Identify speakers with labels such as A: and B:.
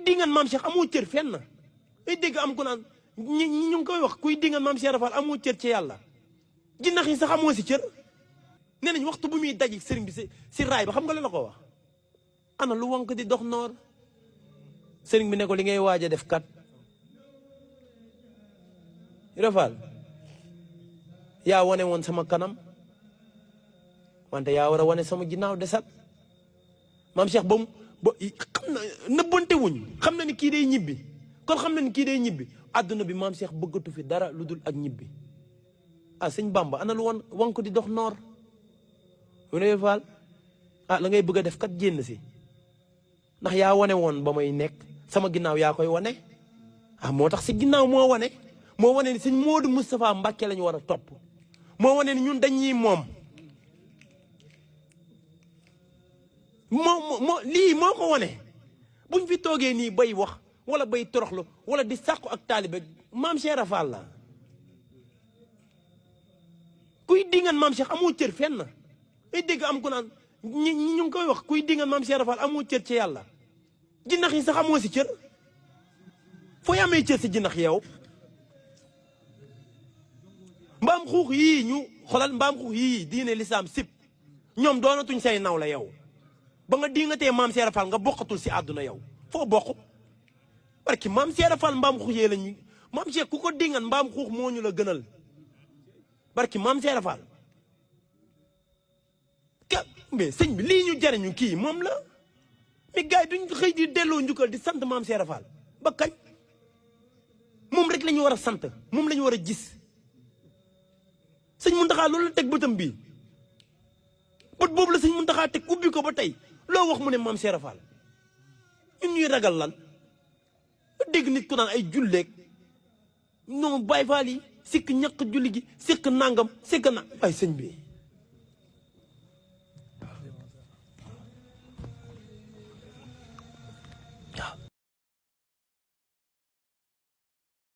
A: dingan maam Cheikh amoo cër fenn ay dégg am ku naan ñu ngi koy wax kuy dingan maam Cheikh Rafal amoo cër ci yàlla jinnax yi sax amoo si cër nee nañ waxtu bu muy daji sëriñ bi si raay ba xam nga la ko wax ana lu wank di dox noor sëriñ bi ne ko li ngay waaj a def kat Rafal yaa wane woon sama kanam wante yaa war a wane sama ginnaaw desat maam Cheikh ba xam na nëbbante wuñ xam na ni kii day ñibbi kon xam na ni kii day ñibbi àdduna bi maam Cheikh bëggatu fi dara lu dul ak ñibbi ah sëñ Bamba ana lu wank di dox noor wala Fall ah la ngay bëgg a def kat génn si ndax yaa wane woon ba may nekk sama ginnaaw yaa koy wane ah moo tax si ginnaaw moo wane ni sëñ Modou Moustapha Mbacké la ñu war a topp moo wane ni ñun dañuy moom lii moo ko wane buñ fi toogee nii bay wax wala bay toroxlu wala di sàqu ak taalibe maam Cheikh Rafal la kuy dingan maam Cheikh amoo cër fenn ay dégg am ku naan ñu ngi koy wax kuy dingan maam Cheikh Rafal amoo cër ci yàlla jinnax yi sax amoo si cër fooy amee cër si jinnax yow mbaam xuux yii ñu xolal mbaam xuux yii diine lislaam sib ñoom doonatuñ say naw la yow ba nga dingatee maam Cheikh Rafal nga bokkatul si àdduna yow foo bokk parce que maam Cheikh Rafal mbaam xuux yee lañu maam Cheikh ku ko dingan mbaam xuux moo ñu la gënal barki maam Cheikh Rafal mais sëñ bi lii ñu jariñu kii moom la mais gars yi duñ xëy di delloo njukkal di sant maam Cheikh Rafal ba kañ moom rek la ñu war a sant moom la ñu war a gis sëñ Muntaxa loolu la teg bëtam bii bët boobu la sëñ Muntaxa teg ubbi ko ba tey loo wax mu ne maam Cheikh Rafal ñun ñuy ragal lan dégg nit ku naan ay julleeg non Baay Faal yi sikk ñàkk julli gi sikk nangam sikk na ay sëñ bi waaw